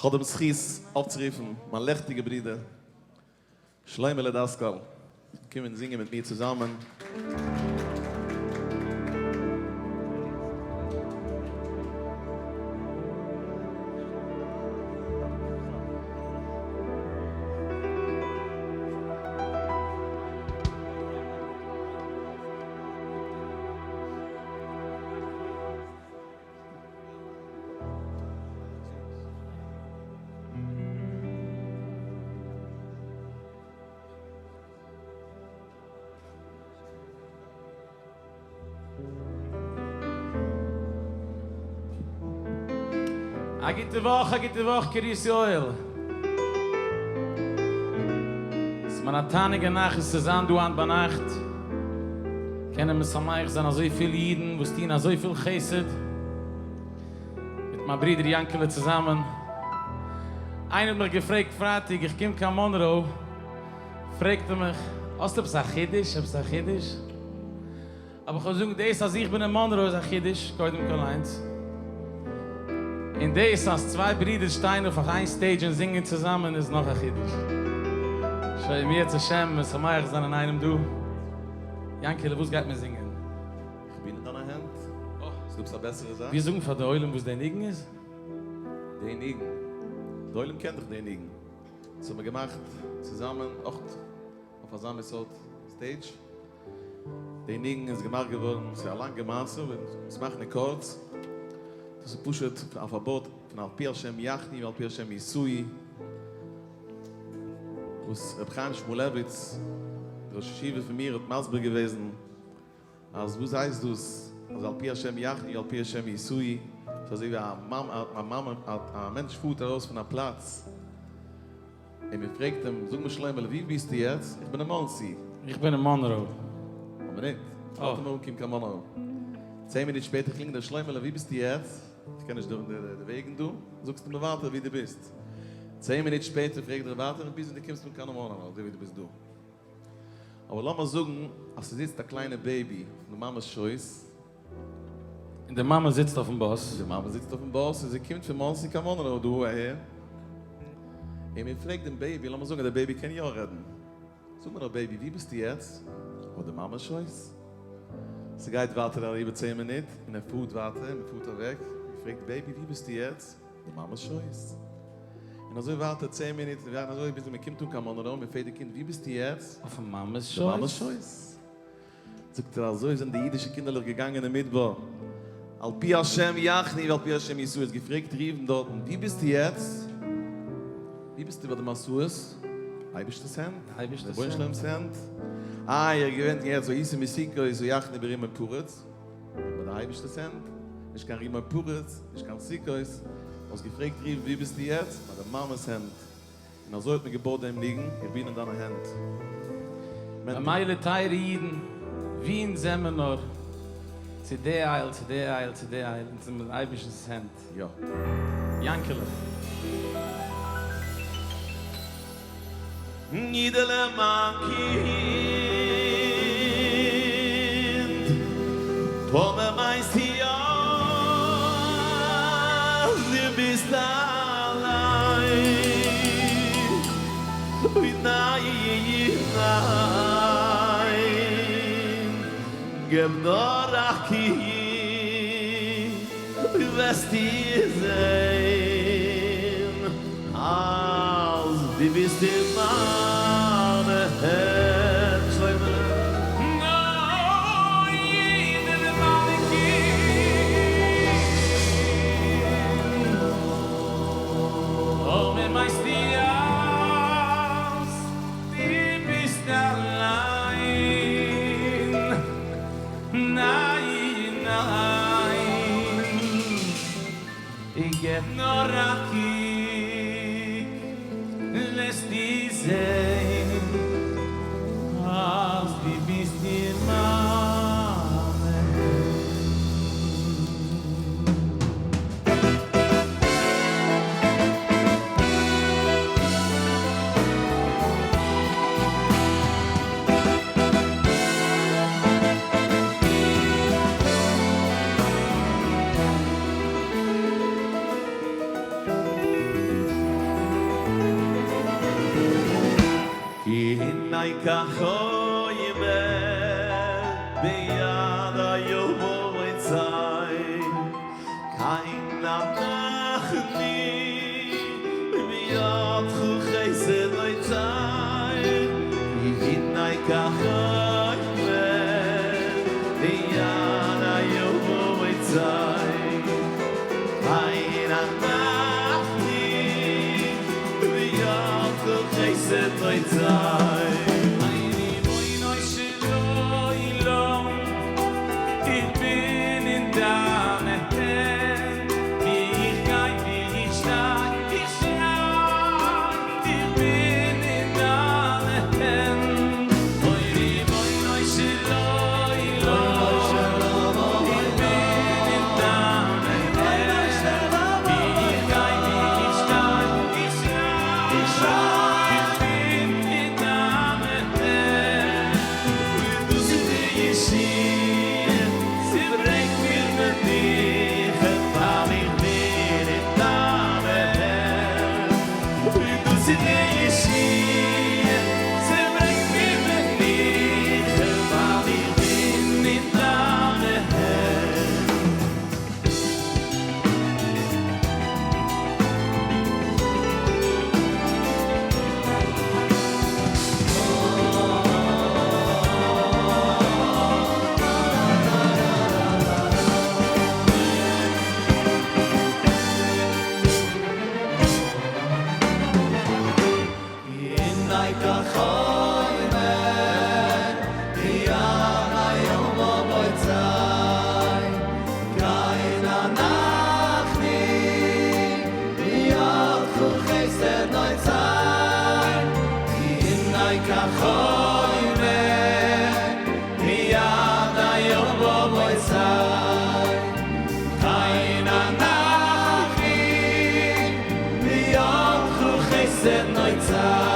כ'האב דעם זכות אויפצורופן מיין לעכטיגע ברודער שלמה'לע דאסקאל קומען זינגען מיט מיר צוזאמען. א גוטע וואך, א גוטע וואך קרית יואל. ס'איז מיר א תענוג און נחת צו זיין דא היינט ביינאכט. קענען משמח זיין אזויפיל אידן וואס טוען אזויפיל חסד מיט מיין ברודער יענקעלע צוזאמען. איינער האט מיך געפרעגט פרייטאג איך קום קיין מאנראו, פרעגט ער מיך, האסט עפעס א חידוש? עפעס א חידוש? אבער כ'וועל זאגן, דאס אז איך בין אין מאנראו איז א חידוש, קודם כל איינס. און דאס אז צוויי ברידער שטייען אויף איין stage און זינגען צוזאמען איז נאך א חידוש. שוין אם ירצה השם משמח זיין אינאיינעם דא. יענקעלע וואס גייט מען זינגען? כ'בין אין דיינע הענט. ס'דא עפעס א בעסערע זאך? ווילסט זאגן פאר די עולם וואס די ניגון איז? די ניגון? די עולם קען דאך די ניגון. דאס האבן מיר געמאכט צוזאמען אויך אויף אזא מין סארט stage. די ניגון איז געמאכט געווארן, ס'איז א לאנגע מעשה, אבער עס מאכן אין קורץ. דאס איז פשוט א פארבאט פון על פי השם יחנו ועל פי השם יסעו, וואס רבי חיים שמואלעוויץ, דער ראש ישיבה פון מיר, האט מסביר געוועזן אז וואס הייסט דאס אז על פי השם יחנו ועל פי השם יסעו, ס'איז אזוי ווי א מאמע, א מענטש פארט ארויס פון א פלאץ, און מען פרעגט אים, זאג מיר שלמה'לע, וואו ביסטו יעצט? איך בין אין מאנסי. איך בין אין מאנראו. א מינוט, ווארט מיר אנקומען קיין מאנראו. 10 מינוט שפעטער קלינגט דער שלמה'לע, וואו ביסטו יעצט? איך קען נישט די וועגן דא. זאגסטו מיר ווייטער וואו דו ביסט. 10 מינוט שפעטער פרעגט ער ווייטער, ביז ווען דו קומסט אן קיין מאנראו, אזוי ווי דו ביסט דא. אבער לאמיר זאגן אז ס'זיצט א קליינע baby אויף די מאמע'ס שויס. און די מאמע זיצט אויפן באס. די מאמע זיצט אויפן באס און זי קומט פון מאנסי קיין מאנראו דא אהער. און מען פרעגט דעם baby, לאמיר זאגן אז דער baby קען יא רעדן. זאג מיר נאר baby, וואו ביסטו יעצט? אויף די מאמע'ס שויס. ס'גייט ווייטער אריבער 10 מינוט און ער פארט ווייטער און מען פארט אוועק. מען פרעגט baby, וואו ביסטו יעצט? די מאמע'ס שויס. און אזוי ווייטער 10 מינוט און אזוי ביז מען קומט אן קיין מאנראו, מען פרעגט די קינד, וואו ביסטו יעצט? אויפן מאמע'ס שויס. די מאמע'ס שויס. זאגט ער, אזוי זענען די אידישע קינדערלעך געגאנגען אין מדבר, על פי השם יחנו ועל פי השם יסעו, האט געפרעגט ראובן דארטן, וואו ביסטו יעצט? וואו ביסטו ביי די מסעות? אייבערשטער'ס הענט, רבונו של עולם'ס הענט, איי ער געווענט יעצט ויסעו מסוכות ויחנו ברימון פרץ, ביי די אייבערשטער'ס הענט, נישט קיין רימון פרץ, נישט קיין סוכות, האסט געפרעגט ראובן וואו ביסטו יעצט? ביי די מאמע'ס הענט. און אזוי האט מען געבויט דעם ניגון, איך בין אין דיינע הענט. ממילא טייערע אידן, ווי אונז זעמער נאר, צו די אייל, צו די אייל, צו די אייל, אונז זעמער אין אייבערשטנ'ס הענט. יא. יאנקעלע. אידעלע מיין קינד, טאמער מיינסטו אז דו ביסט אליין, אוי ניין ניין, געב נאר א קוק וועסטו זען אז דו ביסט אין מיינע הענט, שלמה. נאר יעדער מיין קינד. אויב מיינסטו אז דו ביסט אליין, ניין ניין, איך געב נאר א קוק וועסטו זען אז דו ביסט אין מיינע הענט. הנה כך אומר ביד היועצי כן אנחנו בידך חסד נוצר הנה כך אומר ביד היועצי כן אנחנו בידך חסד נוצר. ריבונו של עולם, איך בין אין דיינע הענט, ווי איך גיי, ווי איך שטיי, איך שריי, איך בין אין דיינע הענט. אוי ריבונו של עולם, איך בין אין דיינע הענט, ווי איך גיי, ווי איך שטיי, איך שריי, איך בין אין דיינע הענט. דאס איז די ישועה, זי ברענגט מיר מנוחה, ווייל איך בין אין דיינע הענט. דאס איז די ישועה, זי ברענגט מיר מנוחה, ווייל איך בין אין דיינע הענט. הנה כך אומר ביד היום ובוצאי כן אנחנו בידך חסד נוצר הנה כך אומר ביד היום ובוצאי כן אנחנו בידך חסד נוצר.